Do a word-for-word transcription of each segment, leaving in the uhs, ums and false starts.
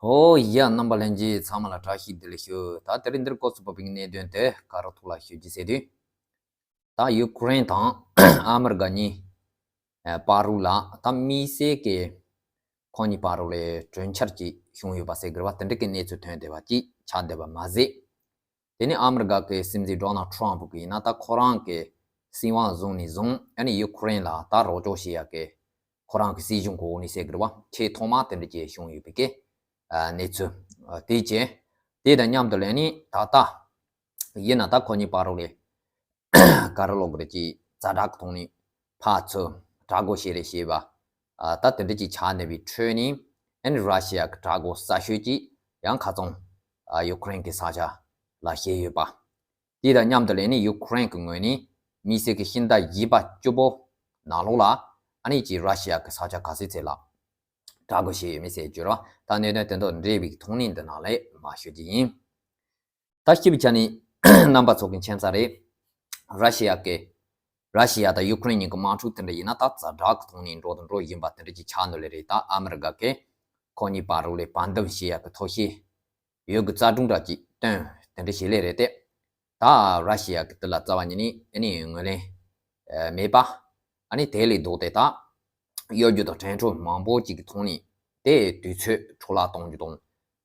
ཨོ་ཡ། རྣམ་པ་ལྷན་རྒྱས་ཚང་མ་ལ་བཀྲ་ཤིས་བདེ་ལེགས་ཞུ། ད་དེ་རིང་འདིར་སྐོར་ཚུགས་པ་པིང་གནད་དོན་དེ་ག་རོ་ཐོག་ལ་ཞུ་རྒྱུ་ཟེར་དུས། ད་ཡུ་ཀེ་རེན་དང་ཨ་མི་རི་ཀ་གཉིས་བར་དུ་ལ་ད་དམིགས་བསལ་གྱི་ཁོང་གཉིས་བར་དུ་ལ་གྲོས་འཆར་ཅིག་བྱུང་ཡོད་པ་ཟེར་དགོས་པ་དེ་འདྲ་གི་གནས་ཚུལ་ཐོན་བསྡད་པ་ཅིག་ཆགས་བསྡད་པ་མ་ཟད། དེ་ནས་ཨ་མི་རི་ཀ་གི་སྲིད་འཛིན་ཌོ་ནལ་ཊམ་ཕུ་གིས་ཡིན་ན་ད་ཁོ་རང་གི་སྲིད་དབང་བཟུང་ནས་བཟུང་ཨ་ནི་ཡུ་ཀེ་རེན་ལ་ད་རོགས་སྐྱོར་བྱེད་ཡག་གི་ཁོ་རང་གི་སྲིད་གཞུང་གི་འོག་ནས་ཟེར་དགོས་པ་ཆེས་ཐོག་མ་དེ་འདྲ་ཅིག་བྱུང་ཡོད་པའི་གི་གནས་ཚུལ་དེ་བྱས། དེ་དང་མཉམ་དུ་ལས་ནི་ད་ལྟ་ཡིན་ན་ད་ཁོ་གཉིས་བར་དུ་ལས་ག་རེ་ལབ་དགོས་རེད། ཅིག་ཛ་དྲག་གི་ཐོག་ནས་ཕར་ཚུར་དྲག་རྒོལ་བྱེད་རེས་བྱེད་པ། ཨ་ད་དེ་འདྲ་ཅིག་ཆགས་བསྡད་པའི་ཁྲོད་ནས་ཨ་ནི་ར་ཤི་ཡ་གི་དྲག་རྒོལ་གསར་ཤོས་ཅིག་ཡང་ཁ་སང་ཨ་ཡུ་ཀེ་རེན་གྱི་ས་ཆ་ལ་བྱས་ཡོད་པ། དེ་དང་མཉམ་དུ་ལས་ནི་ཡུ་ཀེ་རེན་གྱི་ངོས་ནས་དམིགས་བསལ་གྱི་ཕྱི་ཟླ་བཞི་པ་བཅུ་པོ་ནང་ལོགས་ལ་ཨ་ནི་ཅིག་ར་ཤི་ཡ་གི་ས་ཆ་ག་ཚོད་ཚད་ལ་དྲག་རྒོལ་བྱས་ཡོད་མེད་ཟེར་བརྗོད་རོགས། ད་གནད་དོན་དེ་དག་འབྲེལ་བའི་ཐོག་ནས་འདི་ནང་ལས་མར་ཞུ་རྒྱུ་ཡིན། ད་སྤྱི་པའི་ཆ་ནས་རྣམ་པ་ཚོ་གི་མཁྱེན་གསལ་རེད། ར་ཤི་ཡ་གི་ར་ཤི་ཡ་དང་ཡུ་ཀེ་རེན་གཉིས་ཀྱི་དམག་འཁྲུག་དེ་འདྲ་ཡིན་ན་ད་ཛ་དྲག་གི་ཐོག་ནས་འགྲོ་དང་འགྲོ་བཞིན་པ་དེ་འདྲ་ཅིག་ཆགས་འདུག་ལེ་རེད། ད་ཨ་མི་རི་ཀ་གི་ཁོ་གཉིས་བར་དུ་ལས་བར་འདུམ་བྱེད་ཡག་གི་ཐབས་ཤེས་ཡོད་གི་རྩ་དྲུང་འདྲ་ཅིག་བཏོན་དེ་འདྲ་བྱེད་ལེ་རེད་དེ། ད་ར་ཤི་ཡ་གི་དེ་ལ་རྩ་བ་ཉིད་ནས་ཨ་ནི་ངོས་ལེན་མེད་པ། ཨ་ནི་དེ་ལས་ལྡོག་སྟེ་ད་གཡོ་སྒྱུ་དང་དྲན་འཕྲུལ་མང་པོ་ཅིག་གི་ཐོག་ནས་དེ་དུས་ཚོད་འཕྲོ་བརླག་གཏོང་རྒྱུ་དང་།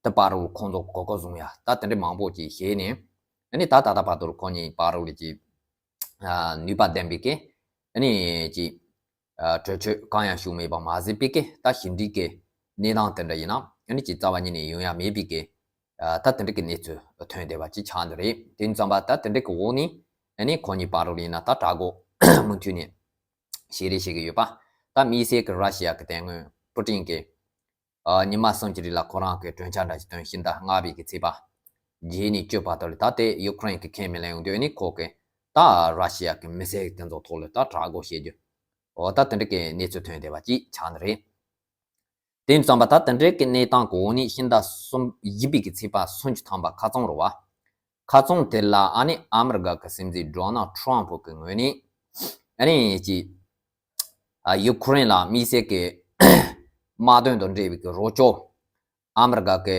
དེ་བར་དུ་ཁོང་ཚོ་གོ་སྐབས་བཟུང་ཡ་ད་དེ་འདྲ་མང་པོ་ཅིག་བྱས་ནས། ཨ་ནི་ད་ད་ལྟ་བར་དུ་ཁོ་གཉིས་བར་དུ་ཅིག་ནུས་པ་ལྡན་པའི་གི་ཨ་ནི་ཅིག་གྲོས་ཆོད་གང་ཡང་བྱུང་མེད་པ་མ་ཟད་པའི་གི་ད་ཞི་འགྲིག་གི་གནས་སྟངས་དེ་འདྲ་ཡིན་ན་ཨ་ནི་ཅིག་རྩ་བ་ཉིད་ནས་ཡོང་ཡ་མེད་པའི་གི་ད་དེ་འདྲ་གི་གནས་ཚུལ་ཐོན་བསྡད་པ་ཅིག་ཆགས་འདུག་རེད། དེ་ཙམ་པ་ད་དེ་འདྲ་གི་འོག་ནས་ཨ་ནི་ཁོ་གཉིས་བར་དུ་ཡིན་ན་ད་དྲག་རྒོལ་མུ་མཐུད་ནས་བྱེད་རེས་བྱེད་ཀྱི་ཡོད་པ། ད་དམིགས་བསལ་གྱི་ར་ཤི་ཡ་གི་དེ་སྔོན་པུ་ཏིན་གྱིས་ཨ་ཉི་མ་གསུམ་གྱི་རིང་ལ་ཁོ་རང་གི་གྲོས་འཆར་འདྲ་ཞིག་བཏོན། ཕྱི་ཟླ་ལྔ་པའི་གི་ཚེས་པ་བརྒྱད་ནས་བཅུ་བར་དུ་ལ་ད་ལྟའི་ཡུ་ཀེ་རེན་གྱི་ཁས་མི་ལེན་ཡོང་དུས་ནི་ཁོ་གིས་ད་ར་ཤི་ཡ་གི་མི་སེར་དེ་ཚོ་ཐོག་ལ་ད་དྲག་རྒོལ་བྱེད་རྒྱུ་འོ་ད་དེ་འདྲ་གི་གནས་ཚུལ་ཐོན་བསྡད་པ་ཅིག་ཆགས་ནི་རེད། དེ་ཙམ་པ་ད་དེ་འདྲའི་གི་གནས་སྟངས་གོ་ནི་ཤིང་རྟ་གསུམ་བཞི་པའི་གི་ཚེས་པ་སུམ་ཅུ་ཐམ་པ་ཁ་ཚང་རུ་བ། ཁ་ཚང་དེ་ལ་ཨ་ནི་ཨ་མི་རི་ཀ་གི་སྲིད་འཛིན་ཌོ་ནལ་ཊམ་ཕུ་གི་ངོས་ནས་ཨ་ནི་ཅི་ཨ་ཡུ་ཀེ་རེན་ལ་དམིགས་བསལ་གི་དམག་དོན་དང་འབྲེལ་བའི་གི་རོགས་སྐྱོར་ཨ་མི་རི་ཀ་གི་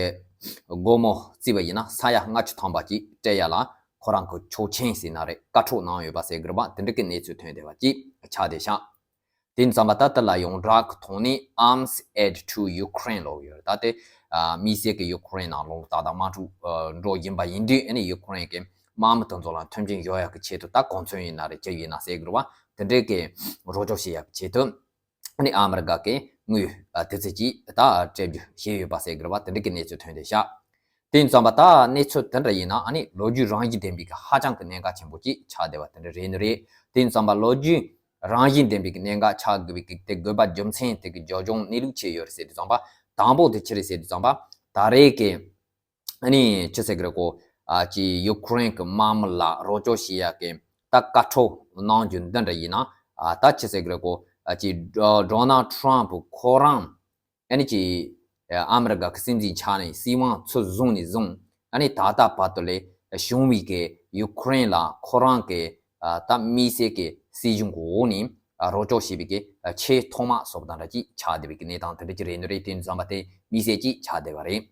སྒོར་མོ་བརྩིས་པ་ཡིན་ན་ས་ཡ་ལྔ་བཅུ་ཐམ་པ་ཅིག་སྤྲད་ཡ་ལ་ཁོ་རང་གི་ཆོག་མཆན་ཟེར་ན་རེད། བཀའ་ཁྲོལ་གནང་ཡོད་པ་ཟེར་གི་རེད་པ། དེ་འདྲ་གི་གནས་ཚུལ་ཐོན་བསྡད་པ་ཅིག་ཆགས་བསྡད་ཤག་དེ་ཙམ་པ་ད་ལྟ་ལ་ཡོངས་གྲགས་ཀྱི་ཐོག་ནས་Arms Aid to Ukraine ལབ་ཡོད་རེད། ད་དེ་དམིགས་བསལ་གྱི་ཡུ་ཀེ་རེན་ནང་ལོགས་ད་ལྟ་དམག་འཁྲུག་འགྲོ་བཞིན་པ་ཡིན་དུས་ཨ་ནི་ཡུ་ཀེ་རེན་གྱི་དམག་མི་དེ་ཚོ་ལ་མཐུན་རྐྱེན་སྦྱོར་ཡག་གི་ཆེད་དུ་ད་གོ་མཚོན་ཡིན་ན་རེད། ཅི་ཡིན་ན་ཟེར་གི་རེད་པ། དེ་འདྲའི་གི་རོགས་སྐྱོར་བྱེད་ཡག་གི་ཆེད་དུ་ཨ་ནི་ཨ་མི་རི་ཀ་གི་དངུལ་དེ་ཚོ་ཅིག་ད་སྤྲད་རྒྱུ་བྱས་ཡོད་པ་ཟེར་གི་རེད་པ། དེ་འདྲའི་གི་གནས་ཚུལ་ཐོན་བསྡད་ཤག་དེ་ཙམ་པ་ད་གནས་ཚུལ་དེ་འདྲ་ཡིན་ན་ཨ་ནི་ལོ་རྒྱུས་རང་བཞིན་ལྡན་པའི་གི་ཧ་ཅང་གི་གནད་འགག་ཆེན་པོ་ཅིག་ཆགས་བསྡད་པ་དེ་འདྲ་རེད་ནི་རེད། དེ་ཙམ་པ་ལོ་རྒྱུས་རང་བཞིན་ལྡན་པའི་གི་གནད་འགག་ཆགས་དགོས་པའི་གི་དེ་དགོས་པ་རྒྱུ་མཚན་དེ་གི་རྒྱབ་ལྗོངས་གནས་ལུགས་ཆི་ཡོད་རེད་ཟེར་དུས་ཙམ་པ། དང་པོ་དེ་ཆི་རེད་ཟེར་དུས་ཙམ་པ། ད་རེས་གི་ཨ་ནི་ཅི་ཟེར་གི་རེད་གོ། ཨ་ཅི་ཡུ་ཀེ་རེན་གི་དམག་མི་ལ་རོགས་སྐྱོར་བྱེད་ཡག་གི་ད་བཀའ་ཁྲོལ་གནང་རྒྱུ་འདི་འདྲ་ཡིན་ན། ཨ་ད་ཅི་ཟེར་གི་རེད་གོ། ཨ་ཅི་ཌོ་ནལ་ཊམ་ཕུ་ཁོ་རང་ཨ་ནི་ཅི་ཨ་མི་རི་ཀ་གི་སྲིད་འཛིན་ཆགས་ནས་སྲིད་དབང་ཚུར་བཟུང་ནས་བཟུང་ཨ་ནི་ད་ལྟ་བར་དུ་ལས་བྱུང་བའི་གི་ཡུ་ཀེ་རེན་ལ་ཁོ་རང་གི་ཨ་ད་དམིགས་བསལ་གི་སྲིད་གཞུང་གི་འོག་ནས་ཨ་རོགས་སྐྱོར་བྱེད་པའི་གི་ཨ་ཆེས་ཐོག་མ་སོགས་དང་འདྲ་ཅིག་ཆགས་བསྡད་པའི་གི་གནས་སྟངས་དེ་འདྲ་ཅིག་རེད་ནི་རེད། དེ་ཙམ་པ་དེ་དམིགས་བསལ་ཅིག་ཆགས་བསྡད་པ་རེད།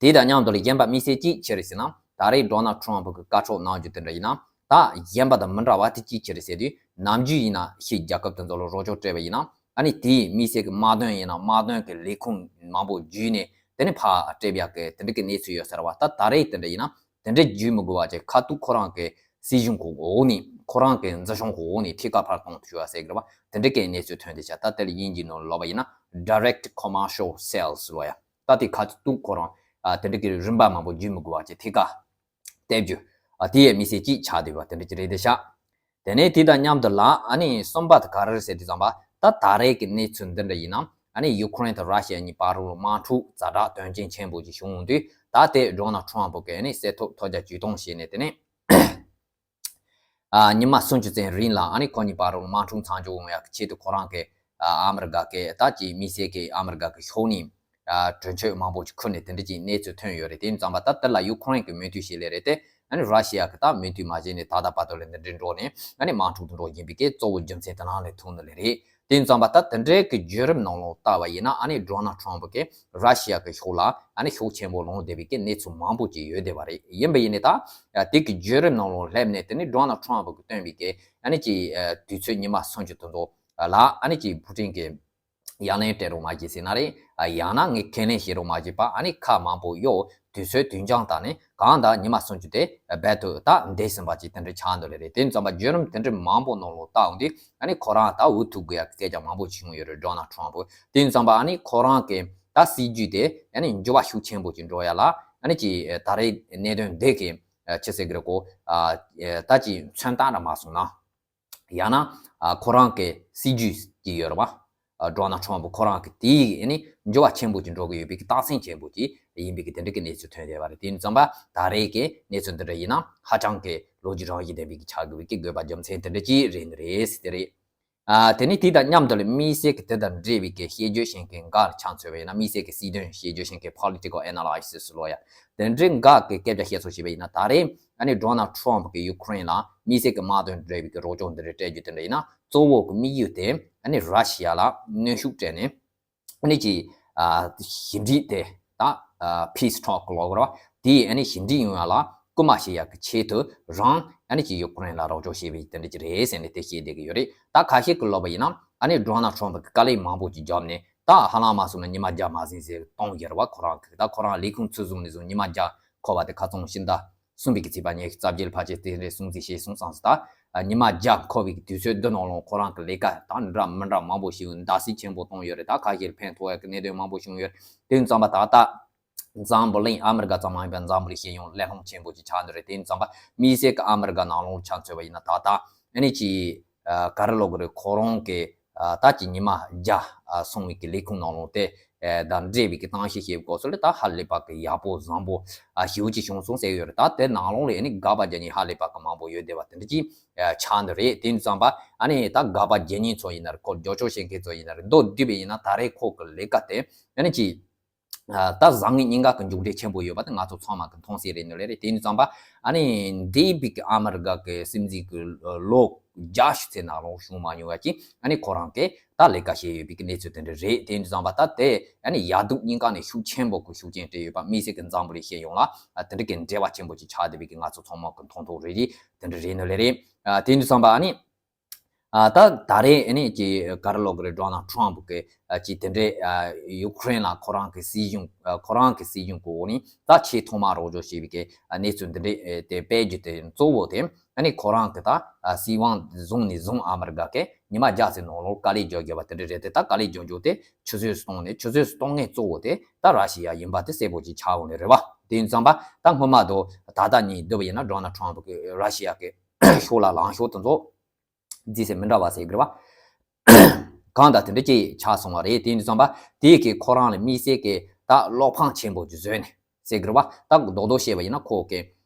དེ་དང་མཉམ་དུ་ལ་གཞན་པ་དམིགས་བསལ་གཅིག་ཅི་རེད་ཟེར་ན། ད་རེས་ཌོ་ནལ་ཊམ་ཕུ་གི་བཀའ་ཁྲོལ་གནང་རྒྱུ་དེ་འདྲ་ཡིན་ན། ད་གཞན་པ་དང་མི་འདྲ་བ་དེ་གཅིག་ཅི་རེད་ཟེར་དུས། ནམ་རྒྱུན་ཡིན་ན་ཕྱིའི་རྒྱལ་ཁབ་དེ་ཚོ་ལ་རོགས་སྐྱོར་སྤྲད་པ་ཡིན་ན། ཨ་ནི་དེའི་དམིགས་བསལ་གྱི་དམག་དོན་ཡིན་ན་དམག་དོན་གྱི་ལས་ཁུངས་མང་པོ་བརྒྱུད་ནས་དེ་ནས་ཕར་སྤྲད་པ་ཡག་གི་དེ་འདྲ་གི་གནས་ཚུལ་ཡོད་ཟེར་བ། ད་ད་རེས་དེ་འདྲ་ཡིན་ན་དེ་འདྲ་བརྒྱུད་མི་དགོས་པ་བྱས་ཁ་ཐུག་ཁོ་རང་གི་སྲིད་གཞུང་གི་འོག་ནས་ཁོ་རང་གི་འཛིན་སྐྱོང་གི་འོག་ནས་ཐད་ཀར་ཕར་གཏོང་ཐུབ་པ་ཟེར་གི་རེད་བ། དེ་འདྲ་གི་གནས་ཚུལ་ཐོན་བསྡད་ཤག་ད་དེ་ལ་དབྱིན་ཇིའི་ནང་ལབ་པ་ཡིན་ན་direct commercial sales ལབ་ཡ། ད་དེ་ཁ་ཐུག་ཁོ་རང་ཨ་དེ་འདྲ་གི་རིམ་པ་མང་པོ་བརྒྱུད་མི་དགོས་པ་བྱས་ཐད་ཀར་སྟེར་རྒྱུ། ཨ་དེ་ཡས་དམིགས་བསལ་གཅིག་ཆགས་བསྡད་པ་དེ་འདྲ་ཅིག་རེད་བསྡད་ཤག་དེ་ནས་དེ་དང་མཉམ་དུ་ལ་ཨ་ནི་གསུམ་པ་དེ་ག་རེ་རེད་ཟེར་དུས་ཙམ་པ། ད་ད་རེས་ཀྱི་གནས་ཚུལ་འདི་འདྲ་ཡིན་ན་ཨ་ནི་ཡུ་ཀེ་རེན་དང་ར་ཤི་ཡ་གཉིས་བར་དུ་དམག་འཁྲུག་ཛ་དྲག་དོན་རྐྱེན་ཆེན་པོ་ཅིག་བྱུང་ཡོང་དུས། ད་ལྟའི་ཌོ་ནལ་ཊམ་ཕུ་གིས་ཨ་ནི་གསལ་ཐོ་ཐོ་རྒྱ་ཇུས་གཏོང་བྱས་ནས་དེ་ནས། ཨ་ཉི་མ་སུམ་ཅུ་ཙམ་རིང་ལ་ཨ་ནི་ཁོ་གཉིས་བར་དུ་དམག་འཁྲུག་མཚམས་འཇོག་ཡོང་ཡག་གི་ཆེད་དུ་ཁོ་རང་གིས་ཨ་ཨ་མི་རི་ཀ་གི་ད་ཅིག་དམིགས་བསལ་གྱི་ཨ་མི་རི་ཀ་གི་ཕྱོགས་ནས་ཨ་གྲོས་ཆོད་མང་པོ་ཅིག་ཁུར་ནས་དེ་འདྲ་ཅིག་གནས་ཚུལ་ཐོན་ཡོད་རེད། དེ་ཙམ་པ་ད་དེ་ལ་ཡུ་ཀེ་རེན་གྱིས་མོས་མཐུན་བྱས་ལེ་རེད་དེ། ཨ་ནི་ར་ཤི་ཡ་གིས་ད་མོས་མཐུན་མ་བྱས་ནས་ད་ལྟ་བར་དུ་ལ་འདི་འདྲའི་འགྲོ་ནས་ཨ་ནི་དམག་འཁྲུག་ཏུ་འགྲོ་བཞིན་པའི་གི་གཙོ་བོ་རྒྱུ་མཚན་དེ་ནང་ལས་ཐུག་ནི་ལེ་རེད། དེ་ཡིན་ཙང་པ་ད་དེ་འདྲའི་གི་བརྒྱུད་རིམ་ནང་ལོགས་ལྟ་བ་ཡིན་ན་ཨ་ནི་ཌོ་ནལ་ཊམ་གི་ར་ཤི་ཡ་གི་ཕྱོགས་ལ་ཨ་ནི་ཤུགས་ཆེན་པོ་ལངས་བསྡད་པའི་གི་གནས་ཚུལ་མང་པོ་ཅིག་ཡོད་བསྡད་པ་རེད། ཡིན་པ་ཡིན་ནའི་ད་དེ་གི་བརྒྱུད་རིམ་ནང་ལོགས་སླེབས་ནས་དེ་ནི་ཌོ་ནལ་ཊམ་གི་བཏོན་པའི་གི་ཨ་ནི་ཅིག་དུས་ཚོད་ཉི་མ་སུམ་ཅུ་དེ་ཚོ་ལ་ཨ་ནི་ཅིག་ཕུ་ཊིན་གི་ཡ་ལན་སྤྲད་རོགས་མ་བྱེད་ཟེར་ན་རེད། ཡང་ན་ངས་ཁས་ལེན་བྱེད་རོགས་མ་བྱེད་པ་ཨ་ནི་ཁ་མང་པོ་གཡོག་དུས་ཚོད་དུས་འགྱངས་བཏང་ནས་གང་ལྟར་ཉི་མ་སུམ་ཅུ་དེ་རྦད་དེ་ད་འདས་ཟིན་པ་ཅིག་དེ་འདྲ་ཆགས་འདུག་ལེ་རེད། དེ་ཙམ་པ་བརྒྱུད་རིམ་དེ་འདྲ་མང་པོ་ནང་ལོགས་བལྟ་འོང་དུས་ཨ་ནི་ཁོ་རང་ད་འུ་ཐུག་དགོས་ཡ་གི་སྐད་ཆ་མང་པོ་ཞིག་བྱུང་ཡོད་རེད། ཌོ་ནལ་ཊམ་པོ་དེ་ཙམ་པ་ཨ་ནི་ཁོ་རང་གི་ད་སྲིད་ཇུས་དེ་ཨ་ནི་འགྱུར་བ་ཤུགས་ཆེན་པོ་ཅིག་འགྲོ་ཡ་ལ་ཨ་ནི་ཅིག་ད་རེས་གནད་དོན་འདི་གི་ཆི་ཟེར་གི་རེད་གོ། ད་ཅིག་མཚོན་རྟགས་འདྲ་མ་སོང་ན། ཡང་ན་ཁོ་རང་གི་སྲིད་ཇུས་ཀྱི་ཡོད་རེད་བ། ཌོ་ནལ་ཊམ་པོ་ཁོ་རང་གི་དེའི་ནི་འགྱུར་བ་ཆེན་པོ་ཅིག་འགྲོ་གི་ཡོད་པའི་རྟགས་མཚན་ཆེན་པོ་ཅིག་ཡིན་པའི་གི་དེ་འདྲ་གི་གནས་ཚུལ་ཐོན་བསྡད་པ་རེད། དེ་ཡིན་ཙམ་པ་ད་རེས་ཀྱི་གནས་ཚུལ་འདི་འདྲ་ཡིན་ན་ཧ་ཅང་གི་ལོ་རྒྱུས་རང་བཞིན་ལྡན་པའི་གི་ཆགས་དགོས་པའི་གི་དགོས་པ་རྒྱུ་མཚན་དེ་འདྲ་ཅིག་རེད་ནི་རེད་ཟེར་དེ་རེད། དེ་ནི་དེ་དང་མཉམ་དུ་ལ་དམིགས་བསལ་གྱི་དེ་དང་འབྲེལ་བའི་གི་དཔྱད་བརྗོད་བྱེད་མཁན་འགའ་ལ་ཆ་མཚོན་པ་ཡིན་ན་དམིགས་བསལ་གྱི་སྲིད་དོན་དཔྱད་བརྗོད་བྱེད་མཁན་political analysis ལོ་ཡ་དེ་འདྲའི་འགའ་གི་སྐད་ཆ་བཤད་སྲོལ་བྱས་པ་ཡིན་ན་ད་རེས་ཨ་ནི་ཌོ་ནལ་ཊམ་པ་གི་ཡུ་ཀེ་རེན་ལ་དམིགས་བསལ་གྱི་དམག་དོན་འབྲེལ་བའི་གི་རོགས་སྐྱོར་འདི་འདྲ་སྤྲད་རྒྱུ་དེ་འདྲ་ཡིན་ན་གཙོ་བོ་གི་དམིགས་ཡུལ་དེ་ཨ་ནི་ར་ཤི་ཡ་ལ་གནོན་ཤུགས་སྤྲད་ནས་ཨ་ནི་ཅིག་ཨ་ཞི་འགྲིག་དེ་ད་ཨ་peace talk ལོ་གོ་ར་དེ་ཨ་ནི་ཞི་འགྲིག་ཡོང་ཡ་ལ་སྐུལ་མ་བྱེད་ཡ་གི་ཆེད་དུ་རང་ཨ་ནི་ཅིག་ཡུ་ཀེ་རེན་ལ་རོགས་སྐྱོར་བྱེད་པའི་དེ་འདྲ་ཅིག་རེད་ཟེར་ནས་དེ་བཤད་བསྡད་ཀྱི་ཡོད་རེད། ད་ཁ་ཤས་ཀྱི་ལབ་པ་ཡིན་ན་ཨ་ནི་ཌོ་ནལ་ཊམ་པ་གི་དཀའ་ལས་མང་པོ་ཅིག་བརྒྱབ་ནས་ད་ཧ་ལམ་མ་སོང་ན་ཉི་མ་བརྒྱ་མ་ཟིན་ཟེར་གཏོང་གི་རེད་བ། ཁོ་རང་གི་ད་ཁོ་རང་ལས་ཁུངས་ཚུར་བཟུང་ནས་བཟུང་ཉི་མ་བརྒྱ་འཁོར་བ་དེ་ཁ་ཚང་ཕྱི་ཟླ་གསུམ་པའི་གི་ཚེས་པ་ཉི་ཤུ་རྩ་བརྒྱད་ཕལ་ཆེར་དེ་རེད་སྲུང་བརྩི་བྱས་སོང་བསམ་སོང་། ད་ཉི་མ་བརྒྱ་འཁོར་བའི་གི་དུས་ཚོད་འདི་ནང་ལོགས་ཁོ་རང་གི་ལས་ཀ་ད་འདྲ་མི་འདྲ་མང་པོ་ཞིག་འདར་སིག་ཆེན་པོ་བཏང་ཡོད་རེད། ད་ཁ་ཤས་ཕན་ཐོགས་ཡ་གི་གནད་དོན་མང་པོ་བྱུང་ཡོད་རེད། དེ་ཙམ་པ་ད་ད་འཛམ་བུ་གླིང་ཨ་མི་རི་ཀ་ཙམ་མ་ཡིན་པར་འཛམ་བུ་གླིང་སྤྱི་ཡོངས་གླེང་སློང་ཆེན་པོ་ཅིག་ཆགས་འདུག་རེད། དེ་ཙམ་པ་དམིགས་བསལ་གྱི་ཨ་མི་རི་ཀ་ནང་ལོགས་ཆ་མཚོན་པ་ཡིན་ན་ད་ལྟ་ཨ་ནི་ཅིག་ག་རེ་ལབ་དགོས་རེད། ཁོ་རང་གི་ད་ཅིག་ཉི་མ་བརྒྱ་སོང་བའི་གི་ལས་ཁུངས་ནང་ལོགས་དེ་དང་འབྲེལ་བའི་གི་གཏམ་བཤད་བྱེད་སྐབས་སུ་ལ་ད་ཧ་ལས་པ་གི་ཡག་པོ་བཟང་པོ་ཞེ་པོ་ཅིག་བྱུང་སོང་ཟེར་ཡོད་རེད། ད་དེ་ནང་ལོགས་ལ་ཨ་ནི་དགག་པ་རྒྱག་མཁན་ཧ་ལས་པ་གི་མང་པོ་ཡོད་བསྡད་པ་དེ་འདྲ་ཅིག་ཆགས་འདུག་རེད། དེ་ཙམ་པ་ཨ་ནི་ད་དགག་པ་རྒྱག་མཁན་ཚོ་ཡིན་ན་རེད། ཁོ་རྒྱབ་སྐྱོར་བྱེད་མཁན་ཚོ་ཡིན་ན་རེད། མདོར་བསྡུས་པ་ཡིན་ན་ད་རེས་ཁོ་གི་ལས་ཀ་དེ་ཨ་ནི་ཅིག་ད་བཟང་ངན་གཉིས་ཀ་གི་མཇུག་འབྲས་ཆེན་པོ་ཡོད་པ་དེ་ང་ཚོ་ཚང་མ་གི་མཐོང་གསལ་རེད་ནི་ལས་རེད། དེ་ནི་ཙམ་པ་ཨ་ནི་འདས་པའི་གི་ཨ་མི་རི་ཀ་གི་སྲིད་འཛིན་གི་ལོ་བརྒྱད་ཅུ་ཙམ་ནང་ལོགས་བྱུང་མ་མྱོང་བ་ཅིག་ཨ་ནི་ཁོ་རང་གི་ད་ལས་ཀ་བྱས་ཡོད་པའི་གི་གནས་ཚུལ་དེ་འདྲ་རེད། དེ་ནི་ཙམ་པ་ད་དེ་ཨ་ནི་ཡ་དུག་གཉིས་ཀ་ནས་ཤུགས་ཆེན་པོ་གི་ཤུགས་རྐྱེན་སྤྲད་ཡོད་པ་དམིགས་བསལ་གི་འཛམ་བུ་གླིང་སྤྱི་ཡོངས་ལ་དེ་འདྲ་གི་འབྲེལ་བ་ཆེན་པོ་ཅིག་ཆགས་བསྡད་པའི་གི་ང་ཚོ་ཚང་མ་གི་མཐོང་ཐོག་རེད། དེ་འདྲ་རེད་ནི་ལས་རེད། དེ་ནི་ཙམ་པ་ཨ་ནི། ཨ་ད་ད་རེས་ཨ་ནི་ཀྱི་ག་རེ་ལབ་དགོས་རེད། ཌོ་ནལ་ཊམ་པ་གི་ཨ་ཀྱི་དེ་འདྲའི་ཨ་ཡུ་ཀེ་རེན་ལ་ཁོ་རང་གི་སྲིད་གཞུང་ཨ་ཁོ་རང་གི་སྲིད་གཞུང་གི་འོག་ནས་ད་ཆེས་ཐོག་མར་རོགས་སྐྱོར་བྱས་པའི་གི་ཨ་གནས་ཚུལ་འདི་འདྲའི་ཨེ་དེ་སྤེལ་རྒྱུ་དེ་གཙོ་བོ་དེ་ཨ་ནི་ཁོ་རང་གི་ད་ཨ་སྲིད་དབང་བཟུང་ནས་བཟུང་ཨ་མི་རི་ཀ་གི་ཉི་མ་བརྒྱ་ཙམ་ནང་ལོགས་དཀའ་ལས་རྒྱག་རྒྱུ་བ་དེ་འདྲ་རེད་དེ། ད་དཀའ་ལས་རྒྱག་རྒྱུ་དེ་ཆུད་ཟོས་སུ་བཏང་ནས་ཆུད་ཟོས་སུ་གཏོང་མཁན་གཙོ་བོ་དེ་ད་ར་ཤི་ཡ་ཡིན་པ་དེ་གསལ་པོ་ཅིག་ཆགས་འོང་ནི་རེད་བ། དེ་ཡིན་ཙང་པ་ད་སྔོན་མ་དུ་ད་ལྟ་ཉིད་བསྡུས་པ་ཡིན་ན་ཌོ་ནལ་ཊམ་པ་གི་ར་ཤི་ཡ་གི་ཕྱོགས་ལ་ལངས་ཕྱོགས་དེ་ཚོ་རྫི་སེ་མི་འདྲ་བ་ཟེར་གི་རེད་བ། གང་ལྟར་དེ་འདྲ་ཅིག་ཆགས་སོང་བ་རེད། དེ་ཡིན་དུས་ཙམ་པ་དེ་གི་ཁོ་རང་ལ་དམིགས་བསལ་གི་ད་བློ་ཕམ་ཆེན་པོ་ཅིག་བཟོས་ནས་ཟེར་གི་རེད་བ། ད་རྡོག་རྡོག་བཤད་པ་ཡིན་ན་ཁོ་གི་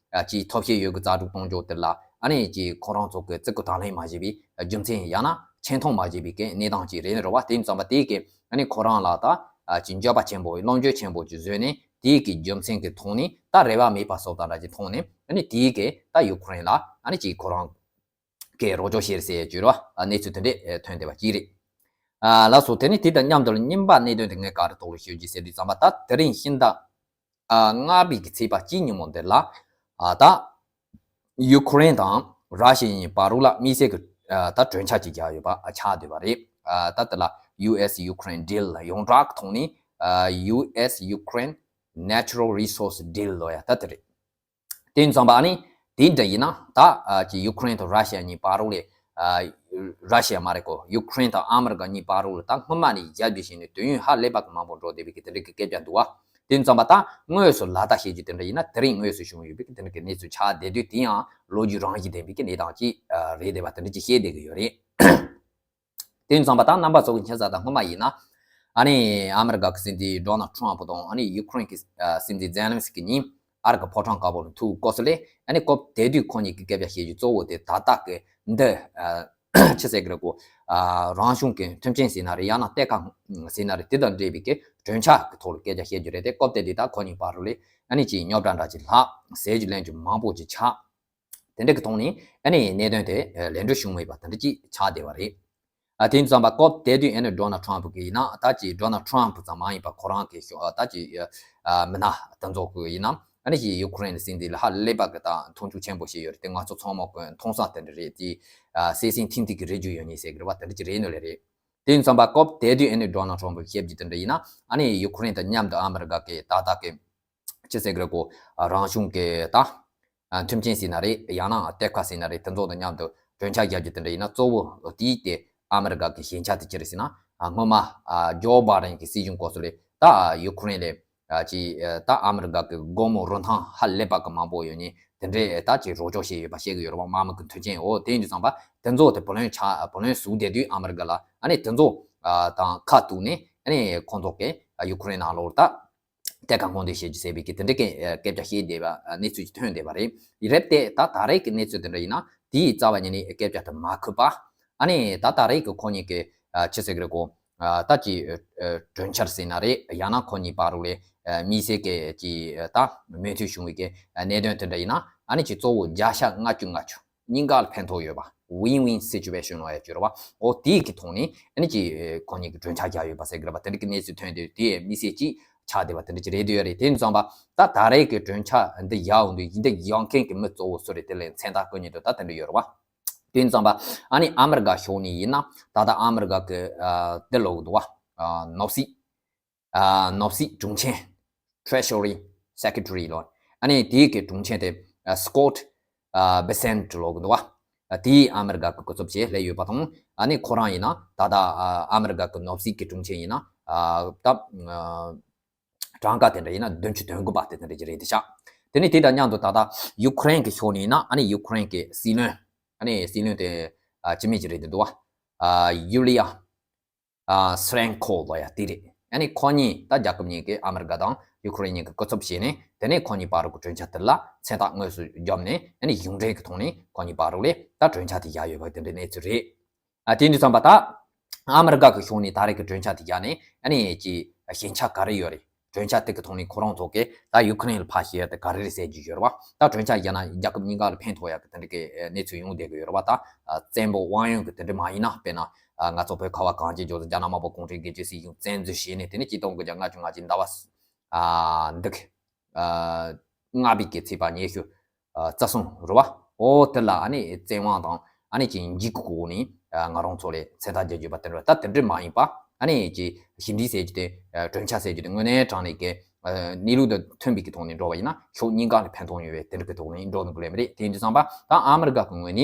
ཅིག་ཐབས་ཤེས་ཡོད་གི་རྩ་དྲུག་གཏོང་རྒྱུ་དེ་ལ་ཨ་ནི་ཅིག་ཁོ་རང་ཚོ་གི་བརྩི་བཀུར་དང་ལེན་མ་བྱས་པའི་རྒྱུ་མཚན་ཡང་ན་ཆེ་མཐོང་མ་བྱས་པའི་གི་གནས་སྟངས་ཅིག་རེད་ནི་རེད་བ། དེ་ཡིན་ཙམ་པ་དེ་གི་ཨ་ནི་ཁོ་རང་ལ་ད་ཅིག་འགྱོད་པ་ཆེན་པོ་བློ་འགྱོད་ཆེན་པོ་ཅིག་བཟོས་ནས་དེ་གི་རྒྱུ་མཚན་གི་ཐོག་ནས་ད་རེ་བ་མེད་པ་སོགས་དང་འདྲ་ཅིག་ཐོག་ནས་ཨ་ནི་དེ་གི་ད་ཡུ་ཀེ་རེན་ལ་ཨ་ནི་ཅིག་ཁོ་རང་གི་རོགས་སྐྱོར་བྱེད་ཟེར་གྱི་རེད་བ། གནས་ཚུལ་དེ་འདྲས་ཐོན་བསྡད་པ་ཅིག་རེད། ལགས་སོ། དེ་ནས་དེ་དང་མཉམ་དུ་རྙིང་པ་གནད་དོན་དེ་ངས་ག་རེ་ཐོག་ལ་ཤོད་རྒྱུ་ཟེར་དུས་ཙམ་པ་ད་དེ་རིང་ཕྱི་ཟླ་ལྔ་པའི་གི་ཚེས་པ་གཅིག་ཉིན་མོ་འདིར་ལ་ད་ཡུ་ཀེ་རེན་དང་ར་ཤི་ཡའི་བར་ལ་དམིགས་བསལ་གྱི་ད་གྲོས་འཆར་ཅིག་བརྒྱབ་ཡོད་པ་ཆགས་བསྡད་པ་རེད། ད་དེ་ལ་ཡུ་ཨེས་ཡུ་ཀེ་རེན་ཌིལ་ཡོངས་གྲགས་ཀྱི་ཐོག་ནས་ཡུ་ཨེས་ཡུ་ཀེ་རེན་Natural Resource Deal ལོ་ཡ་ད་དེ་རེད། དེ་ཡིན་ཙང་པ་ཨ་ནི་དེ་འདྲ་ཡིན་ན་ད་ཨ་ཅི་ཡུ་ཀེ་རེན་དང་ར་ཤི་ཡ་གཉིས་བར་རོགས་ལས་ཨ་ར་ཤི་ཡ་མ་རེད་གོ། ཡུ་ཀེ་རེན་དང་ཨ་མི་རི་ཀ་གཉིས་བར་རོགས་ལས་ད་སྔོན་མ་ནས་ཡར་རྒྱས་བྱས་ནས་དུས་ཡུན་ཧ་ལས་པ་གི་མང་པོ་འགྲོ་བསྡད་པའི་གི་དེ་འདྲ་གི་སྐད་ཆ་འདུག་བ། དེ་ཡིན་ཙང་པ་ད་དངོས་སུ་ལག་བསྟར་བྱེད་རྒྱུ་དེ་འདྲ་ཡིན་ན་དེ་རིང་དངོས་སུ་བྱུང་ཡོད་པའི་གི་དེ་འདྲ་གི་གནས་ཚུལ་ཆགས་བསྡད་དུས་དེ་ཡང་ལོ་རྒྱུས་རང་བཞིན་ལྡན་པའི་གི་གནས་སྟངས་ཅིག་རེད་བསྡད་པ་དེ་འདྲ་ཅིག་བཤད་བསྡད་གི་ཡོད་རེད། དེ་ཡིན་ཙང་པ་ད་རྣམ་པ་ཚོ་གི་མཁྱེན་གསལ་དང་སྔོན་མ་ཡིན་ན། ཨ་ནི་ཨ་མི་རི་ཀ་གི་སྲིད་འཛིན་ཌོ་ནལ་ཊམ་པ་དང་ཨ་ནི་ཡུ་ཀེ་རེན་གི་ཨ་སྲིད་འཛིན་ཛེ་ལན་སི་ཀི་གཉིས་ཨ་རི་གི་ཕོ་བྲང་དཀར་པོ་ལ་ཐུག་སྐབས་སུ་ལས་ཨ་ནི་སྐབས་དེ་དུས་ཁོ་གཉིས་ཀྱི་སྐད་ཆ་བཤད་རྒྱུ་གཙོ་བོ་དེ་ད་ལྟ་གི་འདི་ཨ་ཆི་ཟེར་གི་རེད་གོ། ཨ་རང་གཞུང་གི་མཐུན་རྐྱེན་ཟེར་ན་རེད། ཡང་ན་གཏེར་ཁ་ཟེར་ན་རེད། དེ་དང་འབྲེལ་བའི་གི་གྲོས་འཆར་གི་ཐོག་ལ་སྐད་ཆ་བཤད་རྒྱུ་རེད་དེ། སྐབས་དེ་དུས་ད་ཁོ་གཉིས་བར་དུ་ལས་ཨ་ནི་ཅིག་རྙོག་དྲ་འདྲ་ཅིག་ལྷག་ཟེར་རྒྱུ་ལན་རྒྱུ་མང་པོ་ཅིག་ཆགས། དེ་འདྲ་གི་ཐོག་ནས་ཨ་ནི་གནད་དོན་དེ་ལན་འགྲུབ་བྱུང་མེད་པ་དེ་འདྲ་ཅིག་ཆགས་བསྡད་པ་རེད། ཨ་དེ་ཡིན་དུས་ཙམ་པ་སྐབས་དེ་དུས་ཨ་ནི་ཌོ་ནལ་ཊམ་ཕུ་གི་ཡིན་ན་ད་ཅི་ཌོ་ནལ་ཊམ་ཕུ་ཙམ་མ་ཡིན་པ་ཁོ་རང་གི་ཤོ་ད་ཅི་མི་སྣ་དེ་ཚོ་གི་ཡིན་ན་ཨ་ནི་ཅི་ཡུ་ཁུ་རེན་ལ་སྲིད་འཛིན་ལ་ཧ་ལས་པ་གི་ད་མཐོང་ཆུང་ཆེན་པོ་བྱས་ཡོད་རེད། དེ་ང་ཚོ་ཚང་མ་གི་མཐོང་ས་དེ་འདྲ་རེད། དེ་སེ་སེང་ཐིང་ཐིང་གི་རེད་རྒྱུ་ཡོད་ཉེ་ཟེར་གི་རེད་བ། དེ་འདྲ་ཅི་རེད་ནོ་ལེ་རེད། དེ་ཡིན་ཙམ་པ་སྐབས་དེ་དུས་ཨ་ནི་ཌོ་ནལ་ཊམ་ཕུ་བཤད་རྒྱུ་དེ་འདྲ་ཡིན་ན་ཨ་ནི་ཡུ་ཁུ་རེན་དང་མཉམ་དུ་ཨ་མི་རི་ཀ་གི་ད་ལྟ་གི་ཅི་ཟེར་གི་རེད་གོ། རང་གཞུང་གི་ད་མཐུན་རྐྱེན་ཟེར་ན་རེད། ཡང་ན་གཏེར་ཁ་ཟེར་ན་རེད། དེ་ཚོ་དང་མཉམ་དུ་གྲོས་འཆར་བཞག་རྒྱུ་དེ་འདྲ་ཡིན་ན་གཙོ་བོ་དེའི་དེ་ཨ་མི་རི་ཀ་གི་ཞན་ཆ་དེ་ཅི་རེད་ཟེར་ན། སྔོན་མ་ཇོ་བྷའི་ཌེན་གི་སྲིད་གཞུང་སྐབས་སུ་ལས་ད་ཡུ་ཁུ་རེན་ལས་ཅི་ད་ཨ་མི་རི་ཀ་གི་སྒོར་མོ་རིན་ཐང་ཧ་ལས་པ་གི་མང་པོ་ཡོད་ནི་དེ་འདྲའི་ད་ཅི་རོགས་སྐྱོར་བྱས་ཡོད་པ་བཤད་གི་ཡོད་རེད་བ། དམག་མི་གི་མཐུན་རྐྱེན། འོ་དེ་ཡིན་དུས་ཙམ་པ་དེ་ཚོ་དེ་བུ་ལོན་ཆ་བུ་ལོན་ཟུག་བསྡད་དུས་ཨ་མི་རི་ཀ་ལ་ཨ་ནི་དེ་ཚོ་དང་ཁ་གཏུགས་ནས་ཨ་ནི་ཁོང་ཚོ་གི་ཡུ་ཁུ་རེན་ནང་ལོགས་ད། གཏེར་ཁ་སྔོག་འདོན་བྱེད་རྒྱུ་ཟེར་བའི་གི་དེ་འདྲའི་གི་སྐད་ཆ་བཤད་བསྡད་པ་གནས་ཚུལ་ཅིག་ཐོན་བསྡད་པ་རེད། རེད་དེ་ད་ད་རེས་ཀྱི་གནས་ཚུལ་དེ་འདྲ་ཡིན་ན་དེའི་རྩ་བ་ཉིད་ནས་སྐད་ཆ་དེ་མ་ཁུག་པ། ཨ་ནི་ད་ད་རེས་ཀྱི་ཁོ་གཉིས་ཀྱི་ཆི་ཟེར་གི་རེད་གོ། ད་ཀྱི་གྲོས་འཆར་ཟེར་ན་རེད། ཡང་ན་ཁོ་གཉིས་བར་ལ་དམིགས་བསལ་གྱི་ཀྱི་ད་མོས་མཐུན་བྱུང་བའི་གི་གནད་དོན་དེ་འདྲ་ཡིན་ན་ཨ་ནི་ཀྱི་གཙོ་བོ་བརྒྱ་ཆ་ལྔ་བཅུ་ང་བཅུ། གཉིས་ཀ་ལ་ཕན་ཐོགས་ཡོད་པ། Win-win situation་ལ་ཡ་བརྗོད་རེད་བ། འོ་དེའི་གི་ཐོག་ནས་ཨ་ནི་ཅི་ཁོང་གཉིས་ཀྱི་གྲོས་འཆར་བཞག་ཡོད་པ་ཟེར་གི་རེད་བ། དེ་འདྲ་གི་གནས་ཚུལ་ཐོན་དུས་དེ་དམིགས་བསལ་ཅིག་ཆགས་བསྡད་པ་དེ་འདྲ་ཅི་རེད་འདོད་ཡོད་རེད། དེ་ཡིན་ཙང་པ་ད་ད་རེས་ཀྱི་གྲོས་འཆར་འདི་ཡག་འོང་དུས་ཡིན་འདི་ཡག་མཁན་གྱི་མི་གཙོ་བོ་སུ་རེད། དེ་ལས་མཚན་རྟགས་བཀོད་ཉིད་དུ་ད་དེ་འདྲ་ཡོད་རེད་བ། དེ་ཡིན་ཙང་པ་ཨ་ནི་ཨ་མི་རི་ཀ་ཕྱོགས་ནས་ཡིན་ན་ད་ལྟ་ཨ་མི་རི་ཀ་གི་འདི་ལོག་འདུག་བ། ནོར་སྲིད། ནོར་སྲིད་དྲུང་ཆེན། Treasury Secretary ལོ། ཨ་ནི་དེའི་གི་དྲུང་ཆེན་དེ་Scott Bessent ལོ་གི་འདུག་བ། དེའི་ཨ་མི་རི་ཀ་གི་སྐུ་ཚབ་བྱས་སླེབས་ཡོད་པ་དང་། ཨ་ནི་ཁོ་རང་ཡིན་ན་ད་ལྟ་ཨ་མི་རི་ཀ་གི་ནོར་སྲིད་ཀྱི་དྲུང་ཆེན་ཡིན་ན་ད་གྲངས་ཀ་དེ་འདྲ་ཡིན་ན་བདུན་ཅུ་དོན་དགུ་པ་དེ་དེ་འདྲ་ཅིག་རེད་དེ་ཤག་དེ་ནི་དེ་དང་མཉམ་དུ་ད་ལྟ་ཡུ་ཁུ་རེན་གི་ཕྱོགས་ནས་ཡིན་ན་ཨ་ནི་ཡུ་ཁུ་རེན་གི་སྲིད་བློན། ཨ་ནི་སྲིད་བློན་དེ་ཅི་མི་ཅིག་རེད་འདུག་བ། ཡུ་ལི་ཡ། ཨ་སི་རན་ཁོ་ལོ་ཡ་དེ་རེད། ཨ་ནི་ཁོ་གཉིས་ད་རྒྱལ་ཁབ་གཉིས་ཀྱི་ཨ་མི་རི་ཀ་དང་ཡུ་ཁུ་རེན་གཉིས་ཀྱི་སྐུ་ཚབ་བྱས་ནས་དེ་ནས་ཁོ་གཉིས་བར་གྱི་གྲོས་འཆར་དེ་ལ་མཚན་རྟགས་དངོས་སུ་བརྒྱབ་ནས་ཨ་ནི་གཞུང་འབྲེལ་གྱི་ཐོག་ནས་ཁོ་གཉིས་བར་ལ་ད་གྲོས་འཆར་དེ་བཞག་ཡོད་པ་དེ་འདྲའི་གནས་ཚུལ་རེད། ཨ་དེ་འདྲ་ཙམ་པ་ད་ཨ་མི་རི་ཀ་གི་ཕྱོགས་ནས་ད་རེས་ཀྱི་གྲོས་འཆར་དེ་བཞག་ནས་ཨ་ནི་ཅི་ཞན་ཆ་ག་རེ་ཡོད་རེད། གྲོས་འཆར་དེ་གི་ཐོག་ནས་ཁོ་རང་ཚོ་གིས་ད་ཡུ་ཁུ་རེན་ལ་ཕར་བཤད་ཡ་དེ་ག་རེ་རེད་ཟེར་གྱི་ཡོད་རེད་བ། ད་གྲོས་འཆར་བཞག་ན་རྒྱལ་ཁབ་གཉིས་ཀ་ལ་ཕན་ཐོགས་ཡ་གི་དེ་འདྲ་གི་གནས་ཚུལ་ཡོང་བསྡད་གི་ཡོད་རེད་བ། ད་བཙན་པོ་དབང་ཡོད་གི་དེ་འདྲ་མ་ཡིན་ན་དཔེར་ན་ང་ཚོ་བོད་ཁ་བ་གངས་ཅན་ལྗོངས་སུ་རྒྱ་ནག་དམར་པོ་གུང་ཁྲན་སྒེར་གཅོད་སྲིད་གཞུང་བཙན་འཛུལ་བྱས་ནས་དེ་ནས་ཆིག་སྟོང་དགུ་བརྒྱ་ལྔ་བཅུ་ང་གཅིག་ཟླ་བ་འདི་གི་ལྔ་པའི་གི་ཚེས་པ་ཉི་ཤུ་རྩ་གསུམ་རེད་བ། འོ་དེ་ལ་ཨ་ནི་བཙན་དབང་དང་ཨ་ནི་ཅིག་འཇིགས་སྐུལ་འོག་ནས་ང་རང་ཚོ་ལ་མཚན་རྟགས་རྒྱག་རྒྱུ་པ་དེ་འདྲ། ད་དེ་འདྲ་མ་ཡིན་པ་ཨ་ནི་ཅིག་ཞི་འགྲིག་ཟེར་རྒྱུ་དེ་གྲོས་འཆར་ཟེར་རྒྱུ་དེ་དངོས་གནས་དྲང་གནས་ཀྱི་གནས་ལུགས་དང་མཐུན་པའི་གི་ཐོག་ནས་འགྲོ་བ་ཡིན་ན་ཕྱོགས་གཉིས་ཀ་ལ་ཕན་ཐོགས་ཡོང་བའི་དེ་འདྲ་གི་ཐོག་ནས་འགྲོ་ནི་གི་ལས་མི་རེད། དེ་ཡིན་དུས་ཙམ་པ་ད་ཨ་མི་རི་ཀ་གི་ངོས་ནས་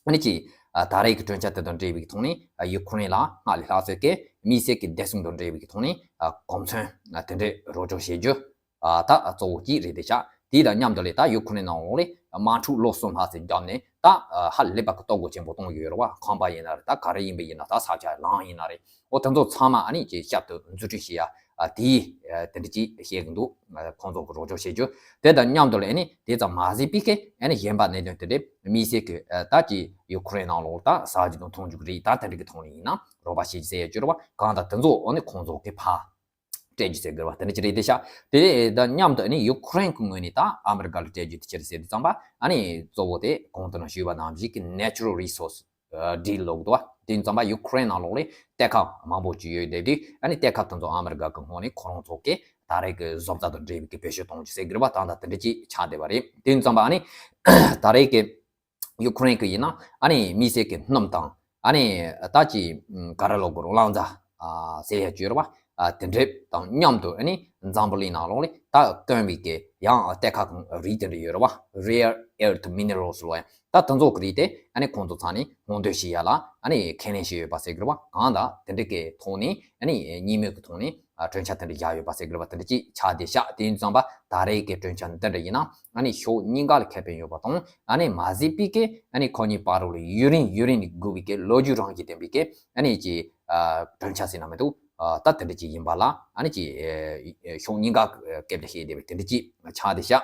ཨ་ནི་ཅིག་ད་རེས་ཀྱི་གྲོས་འཆར་དེ་དང་འབྲེལ་བའི་ཐོག་ནས་ཡུ་ཁུ་རེན་ལ་སྔར་ལས་ལྷག་ཚོད་ཀྱི་དམིགས་བསལ་གྱི་བདེ་སྲུང་དང་འབྲེལ་བའི་ཐོག་ནས་གོ་མཚོན་དེ་འདྲའི་རོགས་སྐྱོར་བྱེད་རྒྱུ་ད་གཙོ་བོ་གཅིག་རེད་དེ་ཤག་དེ་དང་མཉམ་དུ་ལས་ད་ཡུ་ཁུ་རེན་ནང་ལོགས་ལས་དམག་འཁྲུག་ལོ་གསུམ་ལྷག་ཙམ་བརྒྱབ་ནས་ད་ཧ་ལས་པ་གི་སྟོབས་གོ་ཆེན་པོ་གཏོང་གི་ཡོད་རེད་བ། ཁང་པ་ཡིན་ན་རེད། ད་ག་རེ་ཡིན་པ་ཡིན་ན་ད་ས་ཆ་ལངས་ཡིན་ན་རེད། འོ་དེ་ཚོ་ཚང་མ་ཨ་ནི་ཅིག་ཞབས་ཏུ་འཛུགས་སྐྲུན་བྱེད་ཡ་དེའི་དེ་འདྲ་ཅིག་བཤད་གི་འདུག་ཁོང་ཚོ་གི་རོགས་སྐྱོར་བྱེད་རྒྱུ། དེ་དང་མཉམ་དུ་ལ་ཨ་ནི་དེ་ཙམ་མ་ཟད་པའི་གི་ཨ་ནི་གཞན་པ་གནད་དོན་དེ་འདྲའི་དམིགས་བསལ་གི་ད་ཀྱི་ཡུ་ཁུ་རེན་ནང་ལོགས་ད་ཟ་རྒྱུ་དང་འཐུང་རྒྱུ་གི་རིགས་ད་དེ་འདྲ་གི་ཐོག་ནས་ཡིན་ན་རོགས་པ་བྱེད་ཀྱི་ཟེར་ཡ་ཅིག་རེད་བ། གང་ལྟར་དེ་ཚོ་ཨ་ནི་ཁོང་ཚོ་གི་ཕར་སྤྲད་རྒྱུ་ཟེར་དགོས་བ་དེ་འདྲ་ཅིག་རེད་དེ་ཤག་དེ་དང་མཉམ་དུ་ཨ་ནི་ཡུ་ཁུ་རེན་གི་ངོས་ནས་ད་ཨ་མི་རི་ཀ་ལ་སྤྲད་རྒྱུ་དེ་ཅི་རེད་ཟེར་དུས་ཙམ་པ་ཨ་ནི་གཙོ་བོ་དེ་གོང་དུ་ནང་ཞུས་པ་ནང་བཞིན་གྱི་natural resource deal ལོག་འདུག་བ། དེ་ཡིན་ཙམ་པ་ཡུ་ཁུ་རེན་ནང་ལོགས་ལས་གཏེར་ཁ་མང་པོ་ཅིག་ཡོད་བསྡད་དུས་ཨ་ནི་གཏེར་ཁ་དེ་ཚོ་ཨ་མི་རི་ཀ་གི་ངོས་ནས་ཁོ་རང་ཚོ་གི་ད་རེས་ཀྱི་བཟོ་ལྟ་དང་འབྲེལ་བའི་གི་བེད་སྤྱོད་གཏོང་རྒྱུ་ཟེར་དགོས་བ་དང་ད་དེ་འདྲ་ཅིག་ཆགས་བསྡད་པ་རེད། དེ་ཡིན་ཙམ་པ་ཨ་ནི་ད་རེས་ཀྱི་ཡུ་ཁུ་རེན་གྱི་ཡིན་ན་ཨ་ནི་དམིགས་བསལ་གྱི་སྣུམ་དང་ཨ་ནི་ད་ཅི་ག་རེ་ལབ་དགོས་རེད། གླང་རྫ་ཟེར་ཡ་ཅིག་ཡོད་རེད་བ། དེ་འདྲ་དང་མཉམ་དུ་ཨ་ནི་འཛམ་བུ་གླིང་ནང་ལོགས་ལ་ད་དཀོན་པའི་གི་ཡང་གཏེར་ཁ་རིགས་དེ་འདྲ་ཡོད་རེད་བ། Rare earth minerals ལོ་ཡ། ད་དེ་ཚོ་གི་རིགས་དེ་ཨ་ནི་ཁོང་ཚོ་ཚང་ནས་སྔོག་འདོན་བྱེད་ཡ་ལ་ཨ་ནི་ཁས་ལེན་བྱས་ཡོད་པ་ཟེར་གི་རེད་བ། གང་ལྟར་དེ་འདྲ་གི་ཐོག་ནས་ཨ་ནི་གཉིས་མོས་ཀྱི་ཐོག་ནས་གྲོས་འཆར་དེ་འདྲ་བཞག་ཡོད་པ་ཟེར་གི་རེད་བ། དེ་འདྲ་ཅིག་ཆགས་བསྡད་ཤག་དེ་ཡིན་ཙམ་པ་ད་རེས་ཀྱི་གྲོས་འཆར་འདི་འདྲ་ཡིན་ན་ཨ་ནི་ཕྱོགས་གཉིས་ཀ་ལ་ཁེ་ཕན་ཡོད་པ་དང་ཨ་ནི་མ་ཟད་པའི་གི་ཨ་ནི་ཁོ་གཉིས་བར་ལ་ཡུན་རིང་ཡུན་རིང་ནས་སྒུག་པའི་གི་ལོ་རྒྱུས་རང་བཞིན་ལྡན་པའི་གི་ཨ་ནི་ཅིག་གྲོས་འཆར་ཟེར་ན་མི་འདུག་ད་དེ་འདྲ་ཅིག་ཡིན་པ་ལ་ཨ་ནི་ཅིག་ཕྱོགས་གཉིས་ཀ་སྐད་ཆ་བཤད་བསྡད་པའི་དེ་འདྲ་ཅིག་ཆགས་བསྡད་ཤག་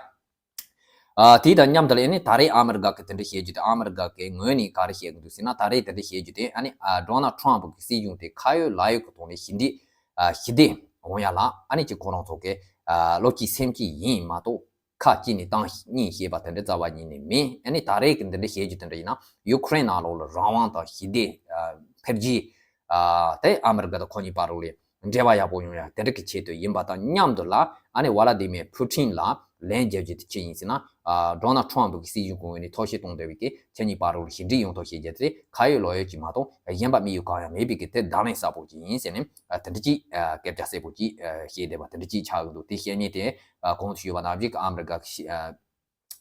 དེ་དང་མཉམ་དུ་ལ་ཨ་ནི་ད་རེས་ཨ་མི་རི་ཀ་གི་དེ་འདྲ་བཤད་རྒྱུ་དེ་ཨ་མི་རི་ཀ་གི་ངོས་ནས་ག་རེ་བཤད་གི་འདུག་ཟེར་ན། ད་རེས་དེ་འདྲ་བཤད་རྒྱུ་དེ་ཨ་ནི་ཌོ་ནལ་ཊམ་ཕུ་གི་སྲིད་གཞུང་དེ་ཁ་ཡོད་ལག་ཡོད་ཀྱི་ཐོག་ནས་ཞི་འགྲིག་ཞི་བདེ་འོང་ཡ་ལ་ཨ་ནི་ཅིག་ཁོ་རང་ཚོ་གི་བློ་སྐྱིད་སེམས་སྐྱིད་ཡིན་མ་གཏོགས་ཁ་གཅིག་ནས་གཏམ་གཉིས་བཤད་པ་དེ་འདྲ་རྩ་བ་ཉིད་ནས་མེད། ཨ་ནི་ད་རེས་ཀྱི་འདི་འདྲ་བཤད་རྒྱུ་དེ་འདྲ་ཡིན་ན་ཡུ་ཁུ་རེན་ནང་ལོགས་ལ་རང་དབང་དང་ཞི་བདེ་ འཕེལ་རྒྱས་ཨ་དེ་ཨ་མི་རི་ཀ་དང་ཁོ་གཉིས་བར་ལ་འབྲེལ་བ་ཡག་པོ་ཡོང་ཡ་དེ་འདྲ་གི་ཆེད་དུ་ཡིན་པ་དང་མཉམ་དུ་ལ། ཨ་ནི་ཝ་ལ་དི་མེ་ཕུ་ཊིན་ལ་ལན་རྒྱབ་རྒྱུ་དེ་ཅི་ཡིན་ཟེར་ན། ཨ་ཌོ་ནལ་ཊམ་ཕུ་གི་སྲིད་གཞུང་གི་ངོས་ནས་ཐབས་ཤེས་གཏོང་བསྡད་པའི་གི་ཁྱེད་གཉིས་བར་ལ་ཞི་འགྲིག་ཡོང་ཐབས་བྱེད་རྒྱུ་དེ་ཁ་ཡོད་ལག་ཡོད་ཅིག་མ་གཏོགས་གཞན་པ་དམིགས་ཡུལ་གང་ཡང་མེད་པའི་གི་དེ་བརྡ་ལན་གསལ་པོ་ཅིག་ཡིན་ཟེར་ནས། ཨ་དེ་འདྲ་ཅིག་ཨ་སྐད་ཆ་གསལ་པོ་ཅིག་ཨ་བཤད་བསྡད་པ་དེ་འདྲ་ཅིག་ཆགས་ཀྱི་འདུག་དེ་བཤད་མཁན་དེ་ཨ་གོང་དུ་ཞུས་པ་ནང་བཞིན་ཨ་མི་རི་ཀ་གི་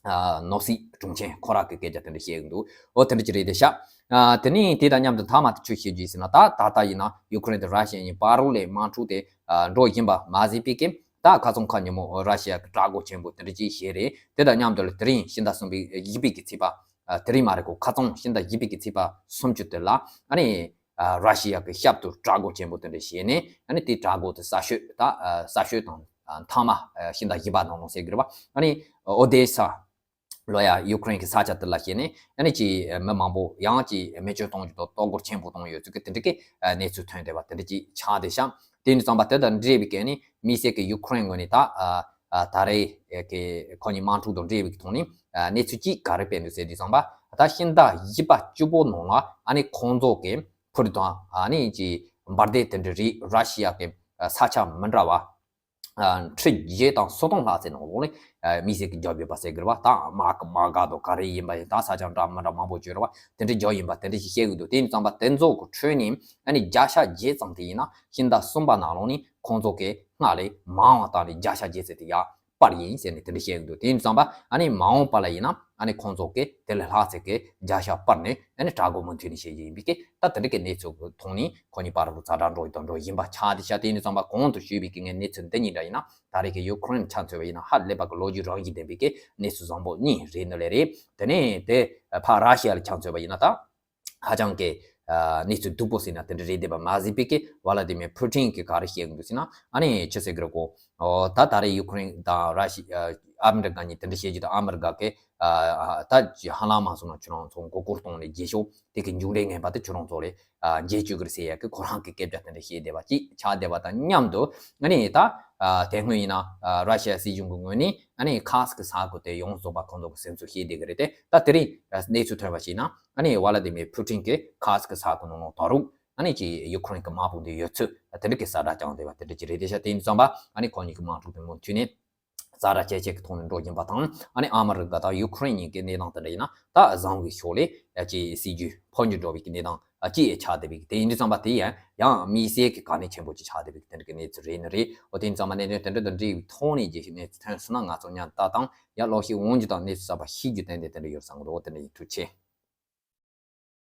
ཨ་ནོར་སྲིད་དྲུང་ཆེ་ཁོ་རང་གི་སྐད་ཆ་དེ་འདྲ་བཤད་ཀྱི་འདུག་འོ་དེ་འདྲ་ཅིག་རེད་དེ་ཤག་ཨ་དེ་ནས་དེ་དང་མཉམ་དུ་མཐའ་མ་དེ་ཆོས་བཤད་རྒྱུ་ཡིན་ཟེར་ན། ད་ད་ལྟ་ཡིན་ན་ཡུ་ཀེ་རེན་དང་ར་ཤི་ཡ་གཉིས་བར་ལ་དམག་འཁྲུག་དེ་ཨ་འགྲོ་བཞིན་པ་མ་ཟད་པའི་གི་ད་ཁ་སང་ཁ་ཉིན་མོ་ར་ཤི་ཡ་གི་དྲག་རྒོལ་ཆེན་པོ་དེ་འདྲ་ཅིག་བྱས་རེད། དེ་དང་མཉམ་དུ་ལ་དེ་རིང་ཕྱི་ཟླ་གསུམ་པའི་བཞི་པའི་གི་ཚེས་པ་ཨ་དེ་རིང་མ་རེད་གོ་ཁ་སང་ཕྱི་ཟླ་བཞི་པའི་གི་ཚེས་པ་སུམ་ཅུ་དེ་ལ་ཨ་ནི་ཨ་ར་ཤི་ཡ་གི་ཞབས་ཏོག་དྲག་རྒོལ་ཆེན་པོ་དེ་འདྲ་བྱས་ནས། ཨ་ནི་དེ་དྲག་རྒོལ་དེ་གསར་ཤོས་ད་ཨ་གསར་ཤོས་དང་ཨ་མཐའ་མ་ཨ་ཕྱི་ཟླ་བཞི་པ་ནང་ལོགས་ཟེར་གི་རེད་པ། ཨ་ནི་ཨོ་དེ་ས་ལོ་ཡ་ཡུ་ཀེ་རེན་གི་ས་ཆ་དེ་ལ་བྱས་ནས་ཨ་ནི་ཅིག་མི་མང་པོ་ཡང་ཅིག་མེ་མཆོད་གཏོང་རྒྱུ་དང་གཏོར་རྒོལ་ཆེན་པོ་གཏོང་ཡོད་ཚུལ་གི་དེ་འདྲ་གི་ཨ་གནས་ཚུལ་ཐོན་བསྡད་པ་དེ་འདྲ་ཅིག་ཆགས་བསྡད་ཤག་དེ་ཡིན་དུས་ཙམ་པ་དེ་དང་འབྲེལ་བའི་གི་ཨ་ནི་དམིགས་བསལ་གི་ཡུ་ཀེ་རེན་ངོས་ནས་ད་ཨ་ཨ་ད་རེས་གི་ཁོ་གཉིས་དམག་འཁྲུག་དང་འབྲེལ་བའི་གི་ཐོག་ནས་ཨ་གནས་ཚུལ་གཅིག་ག་རེ་སྤེལ་འདུག་ཟེར་དུས་ཙམ་པ། ད་ཕྱི་ཟླ་བཞི་པ་བཅུ་པོ་ནང་ལ་ཨ་ནི་ཁོང་ཚོ་གི་ཕུར་དང་ཨ་ནི་ཅིག་འབར་མདེལ་དེ་འདྲ་རིགས་ར་ཤི་ཡ་གི་ས་ཆ་མི་འདྲ་བ་ཁྲི་བརྒྱད་དང་སོ་སྟོང་ལྷག་ཙམ་ནང་ལོགས་ནས་དམིགས་བསལ་གྱི་རྒྱབ་ཡོད་པ་ཟེར་གི་རེད་བ། ད་དམག་གི་དམག་སྒར་དང་ག་རེ་ཡིན་པ་ཡིན། ད་ས་ཆ་འདྲ་མི་འདྲ་མང་པོ་བྱོས་རེད་བ། དེ་འདྲ་རྒྱབ་ཡིན་པ་དེ་འདྲ་ཞིག་བཤད་གི་འདུག་དེ་ཡིན་ཙམ་པ་དེ་ཚོ་གི་ཁྲོད་ནས་ཨ་ནི་བརྒྱ་ཆ་བརྒྱད་ཙམ་དེ་ཡིན་ན་ཕྱི་ཟླ་གསུམ་པ་ནང་ལོགས་ནས་ཁོང་ཚོ་གི་སྔར་ལས་མང་བ་དང་ནི་བརྒྱ་ཆ་བརྒྱད་ཙམ་དེ་ཡར་སྤར་ཡིན་ཟེར་ནས་དེ་འདྲ་བཤད་གི་འདུག་དེ་ཡིན་ཙམ་པ་ཨ་ནི་མ་འོངས་པ་ལ་ཡིན་ན་ཨ་ནི་ཁོང་ཚོ་གིས་དེ་ལས་ལྷག་ཚད་ཀྱི་བརྒྱ་ཆ་སྤར་ནས་ཨ་ནི་དྲག་རྒོལ་མུ་མཐུད་ནས་བྱེད་ཀྱི་ཡིན་པའི་གི་ད་དེ་འདྲ་གི་གནས་ཚུལ་གྱི་ཐོག་ནས་ཁོ་གཉིས་བར་དུ་ཛ་དྲག་འགྲོ་ཡི་དང་འགྲོ་བཞིན་པ་ཆགས་བསྡད་ཤག་དེ་ཡིན་ཙམ་པ་གོང་དུ་ཞུས་པའི་གི་ངས་གནས་ཚུལ་འདི་གཉིས་འདྲ་ཡིན་ན་ད་རེས་ཀྱི་ཡུ་ཀེ་རེན་ཆ་མཚོན་པ་ཡིན་ན་ཧ་ལས་པ་གི་ལོ་རྒྱུས་རང་བཞིན་ལྡན་པའི་གི་གནས་ཚུལ་བཟང་པོ་གཉིས་རེད་ནི་ལས་རེད། དེ་ནས་དེ་ཕ་ར་ཤི་ཡ་ལ་ཆ་མཚོན་པ་ཡིན་ན་ད། ཧ་ཅང་གི་ཨ་གནས་ཚུལ་སྡུག་པོ་ཟེར་ན་དེ་འདྲ་རེད་བསྡད་པ་མ་ཟད་པའི་གི་ཝ་ལ་དི་མེ་ཕུ་ཊིན་གྱིས་ག་རེ་བཤད་གི་འདུག་ཟེར་ན། ཨ་ནི་ཅི་ཟེར་གི་རེད་གོ། ཨོ་ད་ད་རེས་ཡུ་ཀེ་རེན་དང་ར་ཤི་ཨ་ཨ་མི་རི་ཀ་གཉིས་དེ་འདྲ་བཤད་རྒྱུ་དང་ཨ་མི་རི་ཀ་གི་ཨ་ད་ཅི་ཧ་ལམ་མ་སོང་ན་ཁྱོད་རང་ཚོ་མགོ་སྐོར་གཏོང་ནས་རྗེས་ཕྱོགས་དེ་གི་མཇུག་འབྲས་ངན་པ་དེ་ཁྱོད་རང་ཚོ་ལས་ཨ་འཇལ་བཅུག་གི་རེད་ཟེར་ཡ་གི་ཁོ་རང་གི་སྐད་ཆ་དེ་འདྲ་བཤད་བསྡད་པ་ཅིག་ཆགས་བསྡད་པ་དང་མཉམ་དུ། ཨ་ནི་ད་ཨ་དེ་སྔོན་ཡིན་ན་ཨ་ར་ཤི་ཡ་སྲིད་གཞུང་གི་ངོས་ནས་ཨ་ནི་ཁར་སི་ཀི་ས་ཁུལ་དེ་ཡོངས་རྫོགས་པ་ཁོང་ཚོ་གི་སེམས་ཚོར་བཤད་བསྡད་གི་རེད་དེ། ད་དེ་རིང་ཨ་གནས་ཚུལ་ཐོན་པ་ཞིག་ན། ཨ་ནི་ཝ་ལ་དི་མེ་ཕུ་ཊིན་གྱིས་ཁར་སི་ཀི་ས་ཁུལ་ནང་ལོགས་ད་རུང་ཨ་ནི་ཅིག་ཡུ་ཀེ་རེན་གྱི་དམག་དཔུང་དེ་ཡོད་ཚུལ་དེ་འདྲ་གི་གསལ་བསྒྲགས་བསྐྱངས་བསྡད་པ་དེ་འདྲ་ཅིག་རེད་དེ་ཤག་དེ་ཡིན་དུས་ཙམ་པ་ཨ་ནི་ཁོང་གཉིས་ཀྱི་དམག་འཁྲུག་དེ་མུ་མཐུད་ནས་ཛ་དྲག་ཇེ་ཆེ་གི་ཐོག་ནས་འགྲོ་བཞིན་པ་དང་། ཨ་ནི་ཨ་མི་རི་ཀ་དང་ཡུ་ཀེ་རེན་གཉིས་ཀྱི་གནས་སྟངས་དེ་འདྲ་ཡིན་ན་ད་བཟང་བའི་ཕྱོགས་ལས་ཅིག་སྲིད་ཇུས་འཕོ་འགྱུར་འགྲོ་བའི་གི་གནས་སྟངས་ཅིག་ཆགས་བསྡད་པའི་གི་དེ་ཡིན་དུས་ཙམ་པ་དེ་ཡང་ཡང་དམིགས་བསལ་གྱི་དཀའ་གནད་ཆེན་པོ་ཅིག་ཆགས་བསྡད་པའི་གི་དེ་འདྲ་གི་གནས་ཚུལ་རེད་ནི་རེད། འོ་དེ་ཡིན་ཙམ་པ་གནད་དོན་དེ་འདྲ་དང་འབྲེལ་བའི་ཐོག་ནས་རྒྱལ་སྤྱིའི་གནས་ཚུལ་ཐོན་སོང་ན་ང་ཚོ་མཉམ་དུ་ལྟ་དང་ཡང་ཀློག་ཤེས་འོང་རྒྱུ་དང་གནས་ཚུལ་གསར་པ་ཤེས་རྒྱུ་ཏན་ཏན་དེ་འདྲ་ཡོད་བསམ་གི་འདུག་འོ་དེ་འདྲ་ཡིན། ཐུགས་རྗེ་ཆེ།